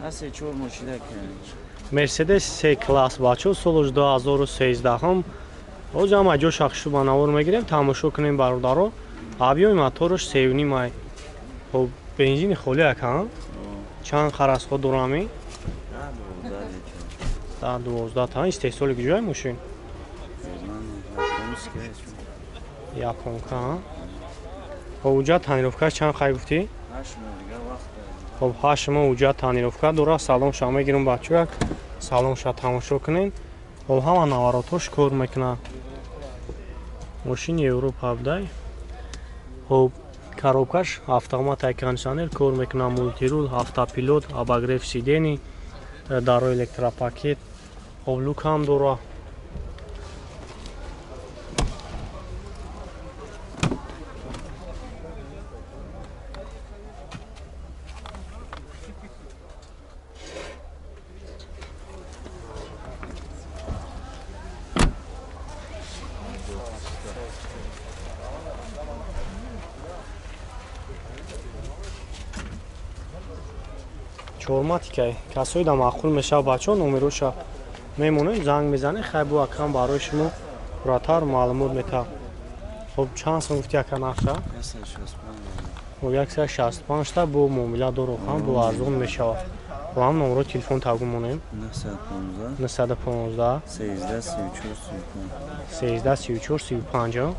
3-4 мошина. Мерседес С класс бачо, солаш 2013-м. Ҳозир ҳама ҷо шахшу ба навор мегирем, тамошо кунем бародаро. Объёми мотораш 3.5 ай. Хоб, бензини холӣ ака? Чанд харасхо дорами? 10-12 та. Истеҳсоли куҷои мошин? Японка. Хоб, уҷа тонировкаш чанд хай гуфтӣ? Хоб, 8 моҳ уҷа тонировка дора. Салонша мегирам бачояк. Салонша тамошо кунем. Хоб, ҳама наворотош кор мекунад. Мошини Европа будай. Хоб, коробкаш автомат, кондиционер кор мекунад, мультирул, автопилот, обогрев сидений, даро электропакет. Хоб, люк ҳам дора. Чорматикай. Касои да маъқул мешава бачо, номероша мемонем, занг мезанем, хай бу акам барои шумо пурратар маълумот метавад. Хоб, чанд сом гуфти ака нарха? Хоб, 165 та бо муомила доро ҳам бо арзон мешавад. Бо ҳам номеро телефон табгу монем. 915 13 34 35. 13 34 35.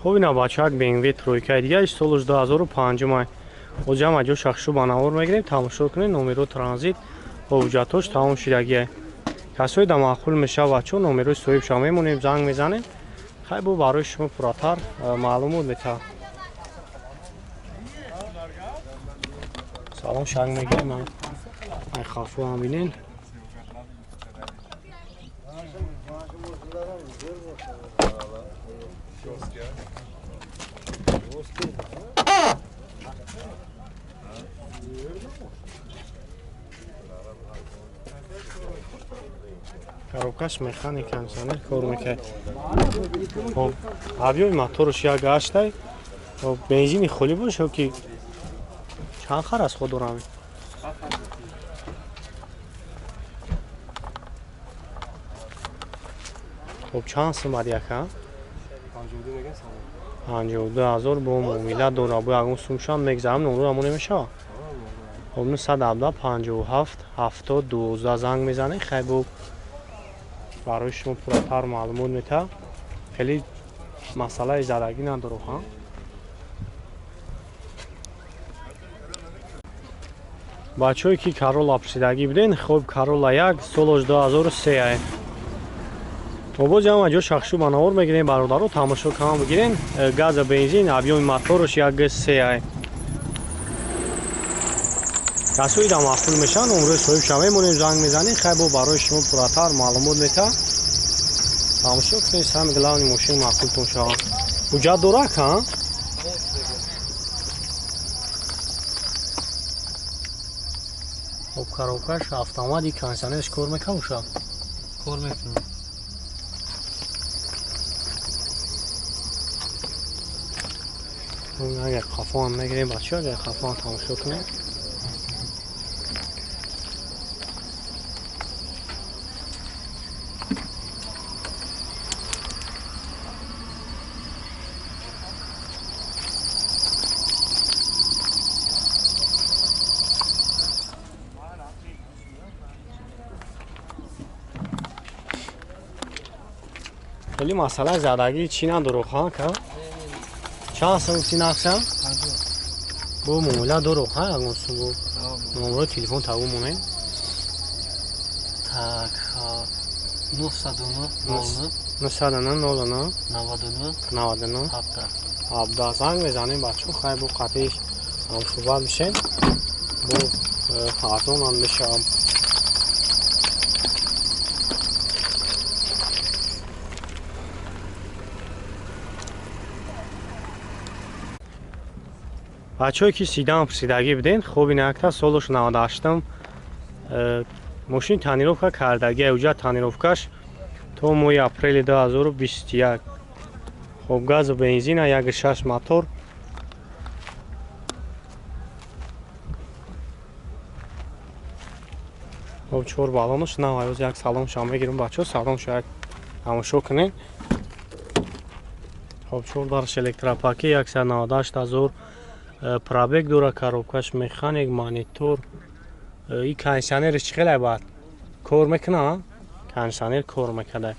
Хоб, ина бачак BMW тройкаи дига, солаш 2005 май. Ҳозир ҳама ҷо шахшу ба навор мегирем, тамошо кунем, номеро транзит, ҳуҷҷатош тамом шидагия. Касои да маъқул мешава бачо, номерои соҳибша мемонем, занг мезанем. Хай бо барои шумо пурратар маълумот метавад. Салом шанг мегирем, ай хафо ҳам бинен. Коробкаш механика, кондиционер кор мекунад. Хоб, объёми мотораш як ҳаштай. Хоб, бензини холӣ бош ё ки чанд хар аз худ дорам? Хоб, чанд сум баъд яка? 52 ҳазор бо муомила дора. Бо ягон сумшам мегзарам, номро ҳамо намешава. Хоб, 917 57 70 12 занг мезанем, хай бо барои шумо пурратар маълумот метавад. Хеле масъалаи задагӣ надору ҳа. Бачаҳое ки Карола пурсидагӣ буден, хоб, Карола 1 солаш 2003 ай. Обози ҳама ҷо шахшу ба навор мегирем бародаро, тамошо кам бигирен. Газа бензин, объёми мотораш 1.3 ай. Касои да маъқул мешаванд, номерои соҳибша мемонем, занг мезанем, хай бо барои шумо пурратар маълумот метавад. Тамошо кунед, самый главный мошин маъқултон шавад. Ҳуҷҷат дора ака? Хоб, коробкаш автомати, кондиционерш кор мекунад уша? Кор мекунад. Агар қафоам мегирем бачаҳо, агар қафоам тамошо кунем. Хеле масъалаи задагӣ чӣ надору ха ка? Чанд сум гуфти нақша? Бо муомила дору ха ягон сум бо номерои телефон табу монем. Так, 909 00 909 00 99 99 17. 17 занг мезанем бачаҳо, хай бо қатъиш ҳамсӯҳбат мешем. Бо арзонам мешавам. Бачаҳое ки сидан пурсидагӣ буден, хоб, ина якта солаш 98-м, мошин тонировка кардагия, уҷа тонировкаш то моҳи апрели 2021. Хоб газу бензина 1.6 мотор. Хоб 4 баллонаш нав аюз як салонша мегирем бачо, салонша як тамошо кунед. Хоб 4 дарш электропаки 198 000 пробег дора, коробкаш механик, монитор. И кондиционерш чӣ хеле бад кор мекуна? Кондиционер кор мекунад.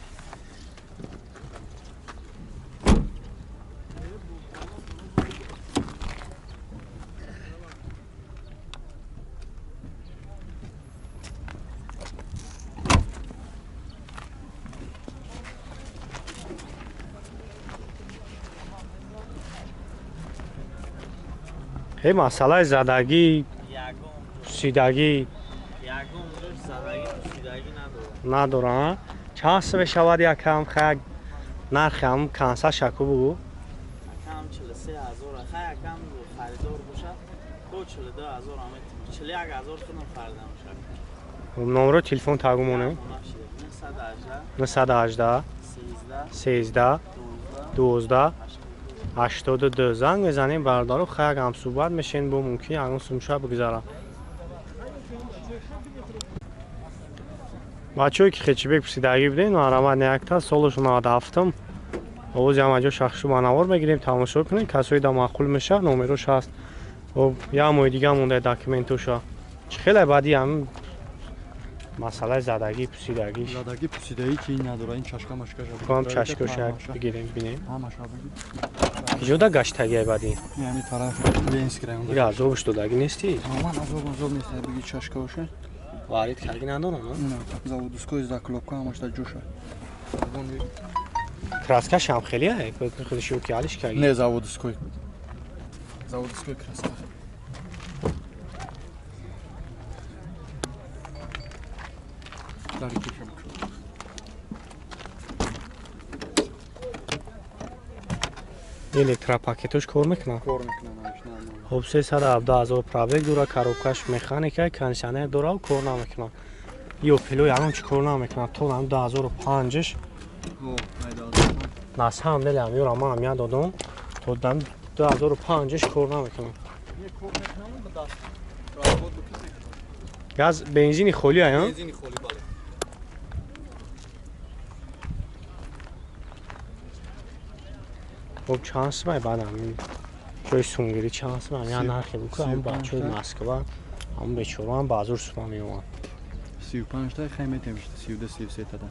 Эй масъалаи задагӣ, пусидагӣ надора. Чанд сум мешавад якам? Хай нархи ҳам канса шаку бугу. Якам 43 000. Хай якам харидор бошад, бо 42 000 ҳам метавонам. 41 000 худам харидам шак. Номро телефон тагу монем. 918 918 13 12 82 занг мезанем бародаро, хай як ҳамсӯҳбат мешен, бо мумкин ягон сумша бигзарам. Бачаҳое ки хечибек пурсидагӣ будем, марамат якта солаш 97-м. Овози ҳамаҷо шахшу ба навор мегирем, тамошо кунем. Касое да маъқул мешавад, номерош ҳаст. Хоб як моҳи дига монда документоша. Чӣ хеле баъди ҳам масъалаи задагӣ, пусидагӣ. Задагӣ пусидагӣ ки надора, ин чашка машкаша. Кам чашкоша як бигирем, бинем. Ҳамаша бигир. Киҷода гаштагиай баъди? Ҳамин тараф Ленинский район. Ира азобш додагӣ нестӣ? Ман азоб нест, бигир чашка боша. Варид кардӣ надорам, На, заводской заклёпка ҳамаш дар ҷоша. Краскаш ҳам хеле ай, худаш ки алиш кардӣ. Не, заводской. Заводской краска. Дар киша бикшо. Электропакетош кор мекунад? Кор мекунад, ҳамаш нормал. Хоб 317 000 пробег дора, коробкаш механика, кондиционер дора, кор намекунад. Ё пило ягон чи кор намекунад. То ҳам 2005-ш. Ҳо, айда. На самом деле ҳам ёра ман ҳам я додам. То дам 2005-ш кор намекунад. Не, кор мекунам ба даст. Работ бикунӣ. Газ бензини холӣ ай, Бензини холӣ, бале. Хоб чанд сумай баъд ҳамин ҷои сумгирӣ чанд сумай? Я нархе буку, ҳам бачаҳои Москва, ҳам бечора ҳам баъзур сума меомад. 35 та хай метем, 32 33 та.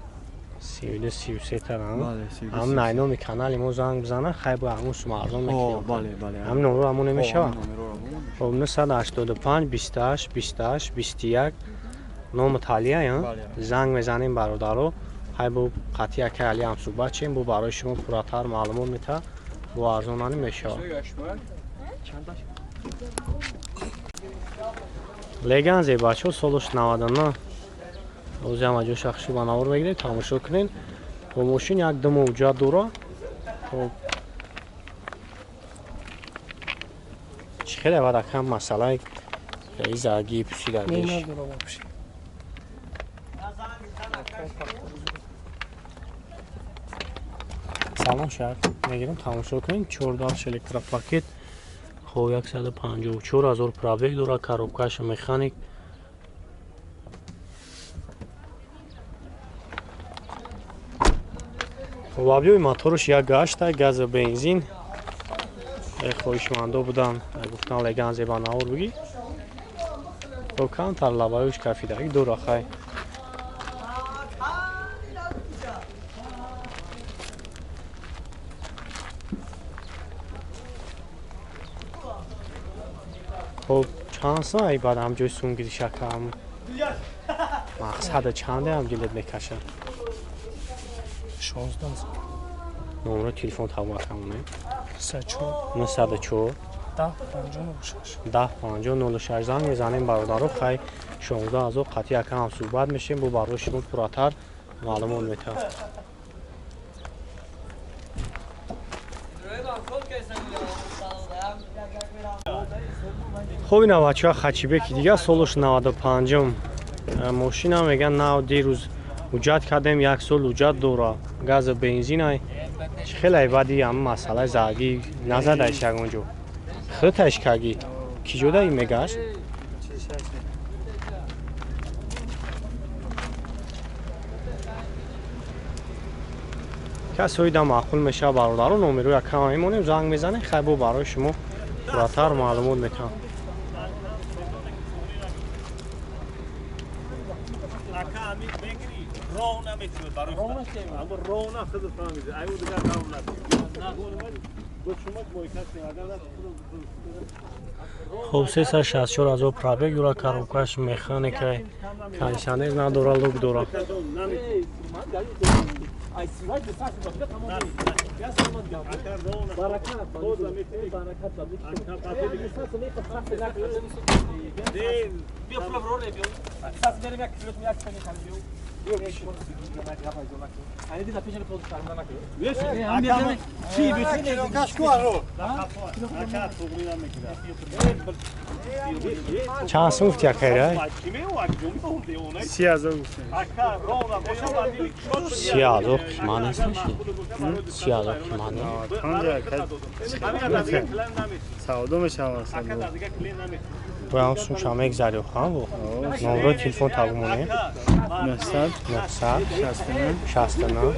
32 33 та. Бале, 32. Ҳам найноми канали мо занг бизана, хай бо ҳамун сума арзон мекунем. Бале, бале. Ҳамин номеро ҳамон намешавад? Номероро бомон. Хоб 985 28 28 21 номи Талия, Бале. Занг мезанем бародаро, хай бо қатъи якай Али ҳам суҳбат чем, бо барои шумо пурратар маълумот мета, бо арзонанӣ мешавад. Леганзе бачаҳо солаш 99. Ози ҳама ҷо шахши ба навор мегиред, тамошо кунед. Бо мошин як ду моҳ ҳуҷҷат дора. Хоб чӣ хеле бад акам масъалаи изагӣ пусидагиш. Салон шак мегирем, тамошо кунед. 14 электропакет. Хоб 154 000 пробег дора, коробкаша механик. Хоб объёми мотораш як гашта, газа бензин. Хоҳишмандо будан, гуфтан леганзе ба навор бигӣ. Хоб камтар лабаёш кафидаги дора хай. Хоб чанд сум ай баъд ҳам ҷои сумгирӣ шакам? Мақсада чанде ҳам ҷилед мекашад? 16. Номро телефон тамошамоне. 94 904 10 56. 10 50 06 занг мезанем бародаро, хай 16 000 қатъи якам ҳам суҳбат мешем, бо барои шумо пурратар маълумот метаҳам. Хоб ина бачаҳо хачибеки дига солаш 95-м. Мошина меган нав дирӯз ҳуҷҷат кардем, як сол ҳуҷҷат дора. Газа бензинай. Чӣ хеле баъди ҳама масъалаи заргӣ назадаиш ягон ҷо? Худташ кагӣ? Кӣ ҷодаи мегашт? Касои да маъқул мешава бародаро, номеро якама мемонем, занг мезанем, хай бо барои шумо пурратар маълумот метавам. Хоб 364 ҳазор пробег дора, коробкаш механика, кондиционер надора, лук дора. Чанд сум гуфти акайрай? 30,000 гуфтем. 30,000 қимат нест меши? 30,000 қимат нест? Савдо мешавад. Боям сумша мегзари охам бо. Номрои телефон табумонем. 900 900 69 69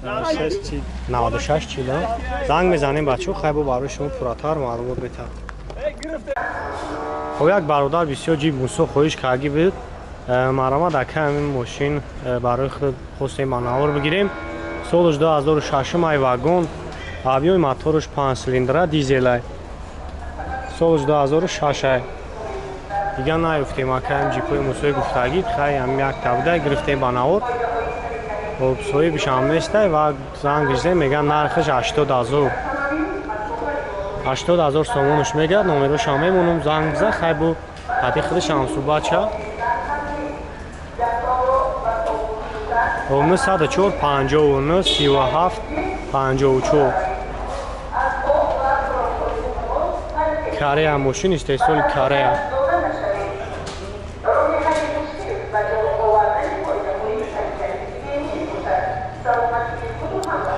96 96 40. Занг мезанем бачаҳо, хай бо барои шумо пурратар маълумот метавам. Хоб як бародар бисёр ҷиб мусо хоҳиш карди буд. Марамад ака ҳамин мошин барои худ хостем ба навор бигирем. Солаш 2006 ай вагон, объёми мотораш 5 силиндра, дизелай. Солаш 2006 ай. Дига наёфтем ака ҳам ҷипҳои мусои гуфтагӣ, хай ҳам як табда гирифтем ба навор. Хоб соҳибаш ҳам нестай ва занг гирифтем, мегӯянд нархаш 80,000. 80,000 сомонаш мегӯяд, номерошам мемонам, занг бизан, хай бо ҳадди худаш ҳам суҳбат шав. 904 59 37 54. Корея мошин истеҳсоли Корея.